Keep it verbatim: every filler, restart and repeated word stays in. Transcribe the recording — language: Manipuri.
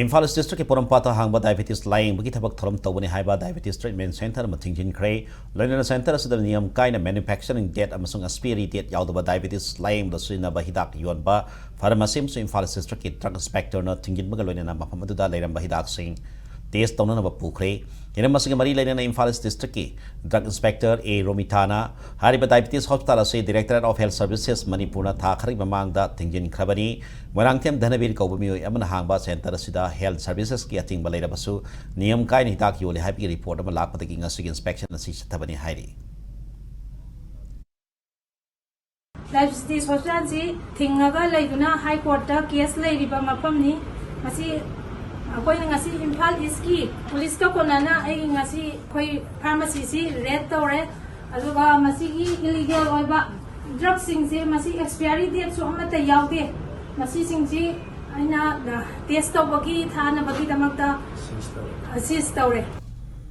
ꯏꯝꯐꯥꯜ ꯏꯁ ꯗꯤꯁꯇ꯭ꯔꯤꯛꯀꯤ ꯄꯣꯔꯣꯝꯄꯥꯠꯇ ꯍꯥꯡꯕ ꯗꯥꯏꯕꯦꯇꯤꯁ ꯂꯥꯌꯦꯡꯕꯒꯤ ꯊꯕꯛ ꯊꯧꯔꯝ ꯇꯧꯒꯅꯤ ꯍꯥꯏꯕ ꯗꯥꯏꯕꯦꯇꯤꯁ ꯇ꯭ꯔꯤꯠꯃꯦꯟ ꯁꯦꯟꯇꯔ ꯑꯃ ꯊꯤꯡꯖꯤꯟꯈ꯭ꯔꯦ꯫ ꯂꯣꯏꯅꯅ ꯁꯦꯟꯇꯔ ꯑꯁꯤꯗ ꯅꯤꯌꯝ ꯀꯥꯏꯅ ꯃꯦꯅꯨꯐꯦꯛꯆꯔꯤꯡ ꯗꯦꯠ ꯑꯃꯁꯨꯡ ꯑꯦꯛꯁꯄꯤꯌꯔꯤ ꯗꯦꯠ ꯌꯥꯎꯗꯕ ꯗꯥꯏꯕꯦꯇꯤꯁ ꯂꯥꯌꯦꯡꯕꯗ ꯁꯤꯖꯤꯟꯅꯕ ꯍꯤꯗꯥꯛ ꯌꯣꯟꯕ ꯐꯥꯔꯃꯥꯁꯤ ꯑꯃꯁꯨꯡ ꯏꯝꯐꯥꯜ ꯏꯁ ꯗꯤꯁꯇ꯭ꯔꯤꯛꯀꯤ ꯗ꯭ꯔꯒ ꯏꯟꯁꯄꯦꯛꯇꯔꯅ ꯊꯤꯡꯖꯤꯟꯕꯒ ꯂꯣꯏꯅꯅ ꯃꯐꯝ ꯑꯗꯨꯗ ꯂꯩꯔꯝꯕ ꯍꯤꯗꯥꯛꯁꯤꯡ ꯇꯦꯁ ꯇꯧꯅꯅꯕ ꯄꯨꯈ꯭ꯔꯦ꯫ ꯍꯤꯔꯝ ꯑꯁꯤꯒꯤ ꯃꯔꯤ ꯂꯩꯅꯅ ꯏꯝꯐꯥꯜ ꯏꯁ ꯗꯤꯁꯇ꯭ꯔꯤꯛꯀꯤ ꯗ꯭ꯔꯒ ꯏꯟꯁꯄꯦꯛꯇꯔ ꯑꯦ ꯔꯣꯃꯤꯊꯥꯅ ꯍꯥꯏꯔꯤꯕ ꯗꯥꯏꯕꯦꯇꯤꯁ ꯍꯣꯁꯄꯤꯇꯥꯜ ꯑꯁꯤ ꯗꯤꯔꯦꯛꯇꯣꯔꯦꯠ ꯑꯣꯐ ꯍꯦꯜꯊ ꯁꯔꯚꯤꯁꯦꯁ ꯃꯅꯤꯄꯨꯔꯅ ꯊꯥ ꯈꯔꯒꯤ ꯃꯃꯥꯡꯗ ꯊꯤꯡꯖꯤꯟꯈ꯭ꯔꯕꯅꯤ꯫ ꯃꯣꯏꯔꯥꯡꯊꯦꯝ ꯙꯅꯕꯤꯔ ꯀꯧꯕ ꯃꯤꯑꯣꯏ ꯑꯃꯅ ꯍꯥꯡꯕ ꯁꯦꯟꯇꯔ ꯑꯁꯤꯗ ꯍꯦꯜꯊ ꯁꯔꯚꯤꯁꯦꯁꯀꯤ ꯑꯊꯤꯡꯕ ꯂꯩꯔꯕꯁꯨ ꯅꯤꯌꯝ ꯀꯥꯏꯅ ꯍꯤꯗꯥꯛ ꯌꯣꯜꯂꯤ ꯍꯥꯏꯕꯒꯤ ꯔꯤꯄꯣꯔꯠ ꯑꯃ ꯂꯥꯛꯄꯗꯒꯤ ꯉꯁꯤꯒꯤ ꯏꯟꯁꯄꯦꯛꯁꯟ ꯑꯁꯤ ꯆꯠꯊꯕꯅꯤ ꯍꯥꯏꯔꯤ꯫ ꯗꯥꯏꯕꯦꯇꯤꯁ ꯍꯣꯁꯄꯤꯇꯥꯜꯁꯤ ꯊꯤꯡꯉꯒ ꯂꯩꯗꯨꯅ ꯍꯥꯏ ꯀꯣꯔꯠꯇ ꯀꯦꯁ ꯂꯩꯔꯤꯕ ꯃꯐꯝꯅꯤ꯫ ꯃꯁꯤ ꯑꯩꯈꯣꯏꯅ ꯉꯁꯤ ꯏꯝꯐꯥꯜ ꯏꯁꯀꯤ ꯄꯨꯂꯤꯁꯀ ꯀꯣꯟꯅꯅ ꯑꯩ ꯉꯁꯤ ꯑꯩꯈꯣꯏ ꯐꯥꯔꯃꯥꯁꯤꯁꯤ ꯔꯦꯗ ꯇꯧꯔꯦ꯫ ꯑꯗꯨꯒ ꯃꯁꯤꯒꯤ ꯏꯂꯤꯒꯦꯜ ꯑꯣꯏꯕ ꯗ꯭ꯔꯒꯁꯤꯡꯁꯦ, ꯃꯁꯤ ꯑꯦꯛꯁꯄꯤꯌꯥꯔꯤ ꯗꯦꯠꯁꯨ ꯑꯃꯠꯇ ꯌꯥꯎꯗꯦ꯫ ꯃꯁꯤꯁꯤꯡꯁꯤ ꯑꯩꯅ ꯇꯦꯁ ꯇꯧꯕꯒꯤ ꯊꯥꯅꯕꯒꯤꯗꯃꯛꯇ ꯁꯤꯖ ꯇꯧꯔꯦ꯫